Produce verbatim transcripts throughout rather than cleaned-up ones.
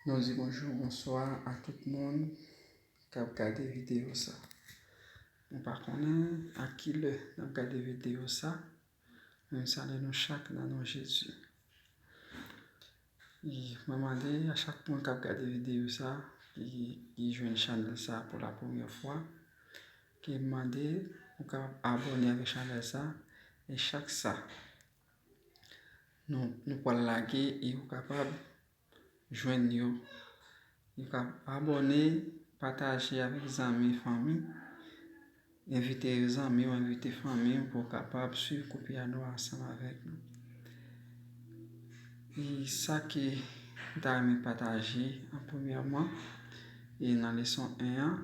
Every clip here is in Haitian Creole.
Nou di bonjou, bonswa a tout moun k ap gade videyo sa. Nou pa konnen a ki lè n ap gade videyo sa, men m salye nou chak nan non Jezi. E mwen mande a chak moun k ap gade videyo sa, ki, ki jwenn chanèl sa pou la premyè fwa, ke m mande ou ka abòne avèk chanèl sa, e chak sa nou, nou pral lage e ou kapab jwenn yo. Ou ka abòne, pataje avèk zanmi, fanmi. Envite zanmi w, envite fanmi w pou w kapab swiv kou piyano a ansanm avèk nou. E sa ke m ta renmen pataje an premyèman, e nan leson en an,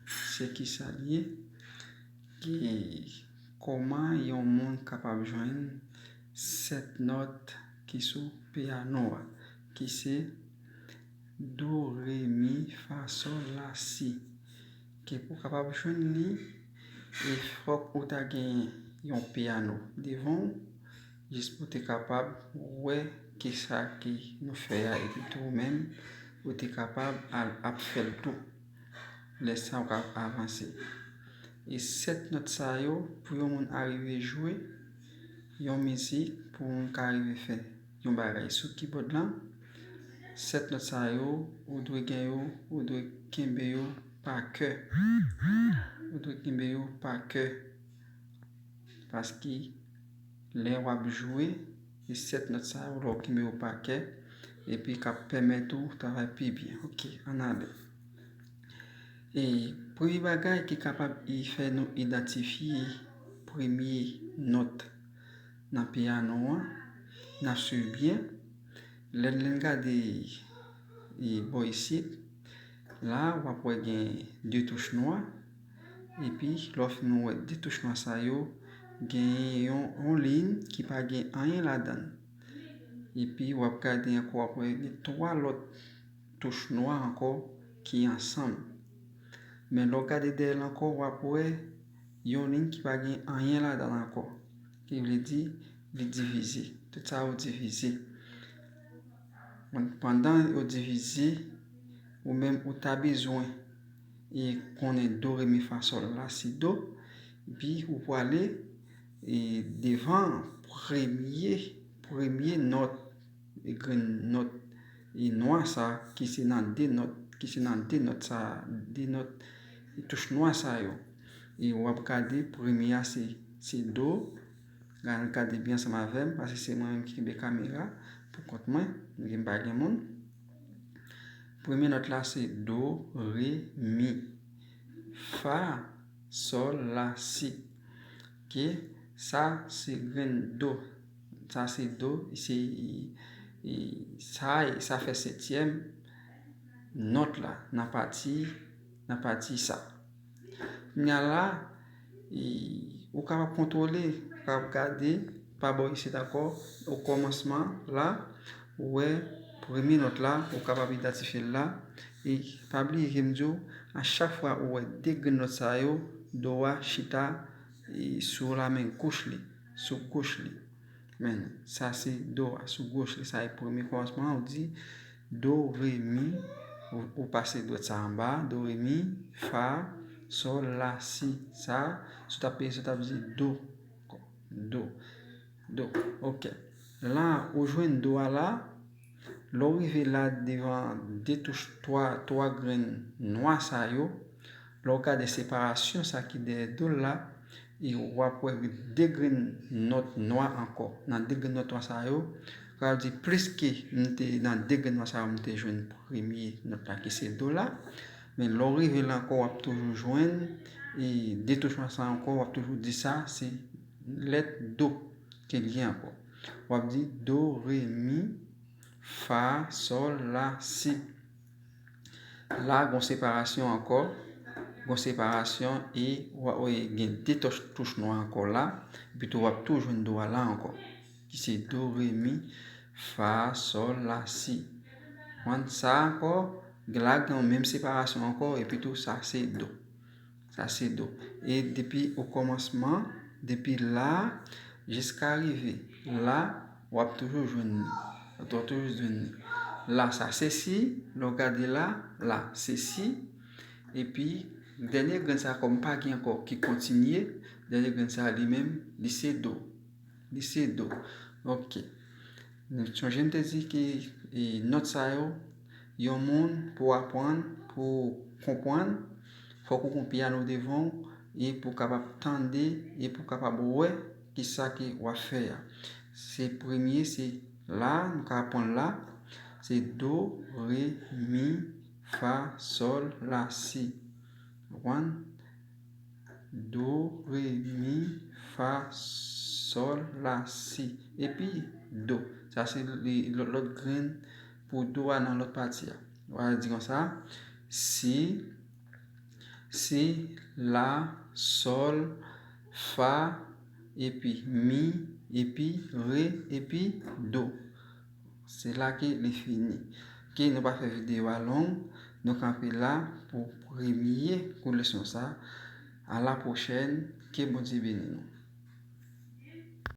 se kisa l ye, ki kòman yon moun kapab jwenn sèt nòt ki sou piyano a, ki se do, re, mi, fa, sòl, la, si. Ke pou w kapab jwenn li, e fòk ou ta gen yon piyano devan w, jis pou w te kapab wè kisa ke nou fè a, epi tou ou menm, ou te kapab al ap fè l tou. Lè sa, ou ka avanse. E sèt nòt sa yo, pou yon moun arive jwe yon mizik, pou moun ka rive fè yon bagay sou kibòd lan, sèt nòt sa yo, ou dwe gen yo, ou dwe kenbe yo pa kè. Ou dwe kenbe yo pa kè. Paske lè w ap jwe, e sèt nòt sa yo, lè w kenbe yo pa kè, epi k ap pèmèt ou travay pi byen. Oke, ann ale. E premye bagay ki kapab i fè nou idantifye premye nòt nan piyano an, n ap swiv byen. Lè, lè n gade e bò isit, la, w ap wè gen de touch nwa. Epi, lè w fin wè de touch nwa sa yo, gen yon, yon liy ki pa gen anyen ladan l. Epi, w ap gade ankò, w ap wè gen twa lòt touch nwa ankò ki ansanm. Men lè w gade dèyè l ankò, w ap wè yon liy ki pa gen anyen ladan l ankò. Ki vle di, li divize. Tout sa yo divize. Pandan yo divize, ou menm ou ta bezwen e konnen do, re, mi, fa, sòl, la, si, do, epi ou prale e devan premye, premye nòt, e grenn nòt e nwa sa, ki se nan de nòt, ki se nan de nòt sa, de nòt e touch nwa sa yo. E w ap gade premye a se, se do. Gade, gade byen ansanm avè m, paske se mwen menm ki kenbe kamera pou kont mwen, m pa gen moun. Premye nòt la se do, re, mi, fa, sòl, la, si. Oke, sa se grenn do. Sa se do, se, e, sa, sa fè setyèm nòt la nan pati, nan pati sa. Kounye a la, e, ou kapab kontwole, ou kapab gade, pa bò isit ankò, okòmansman la, ou wè premye nòt la, ou kapab idantifye l la. E pa bliye ke m di w, a chak fwa ou wè de grenn nòt sa yo, do a chita, e, sou lamen goch li, sou goch li. Men, sa se do a, sou goch li, sa e premye kòmansman, ou di do, re, mi, ou, ou pase dwèt sa anba, do, re, mi, fa, sòl, la, si, sa, si w t ap peye, si w t ap di do, do, do, oke. La, ou jwenn do a la, lè w rive la devan de touch, twa, twa grenn nwa sa yo, lè w gade separasyon sa ki dèyè do l la, e w ap wè de grenn nòt nwa ankò. Nan de grenn nòt nwa sa yo, sa vle di plis ke m te nan de grenn nwa sa yo, m te jwenn premye nòt la ki se do la. Men lè w rive la ankò, w ap toujou jwenn, e de touch nwa sa ankò, w ap toujou di sa, se lèt do ke l ye ankò. W ap di do, re, mi, fa, sòl, la, si. La, gon separasyon ankò. Gon separasyon e w ap, e gen de touch, touch nwa ankò la. Epi tou, w ap tou jwenn do a la ankò. Ki se do, re, mi, fa, sòl, la, si. Konprann sa ankò, la gen menm separasyon ankò, epi tou, sa se do. Sa se do. E depi okòmansman, depi la, jiska rive la, w ap toujou jwenn li. W ap toujou jwenn li. La sa se si, lè w gade la, la se si. Epi dènye grenn sa kòm pa gen ankò ki kontinye, dènye grenn sa li menm, li se do. Li se do. Ok. Nou sonje m te di ke e, nòt sa yo, yon moun pou aprann, pou konprann, fòk ou gon pyano devan w e pou kapab tande e pou kapab wè kisa ke w ap fè a. Se premye, se la, nou ka aprann la, se do, re, mi, fa, sòl, la, si. Ou konprann? Do, re, mi, fa, sòl, la, si. Epi do. Sa se lòt grenn pou do a nan lòt pati a. Ou a di konsa, si, si, la, sòl, fa, epi mi, epi re, epi do. Se la ke li fini. Ke nou pa fè videyo a long, nou kanpe la pou premye kou leson sa. A la pwochèn, ke Bondye beni nou.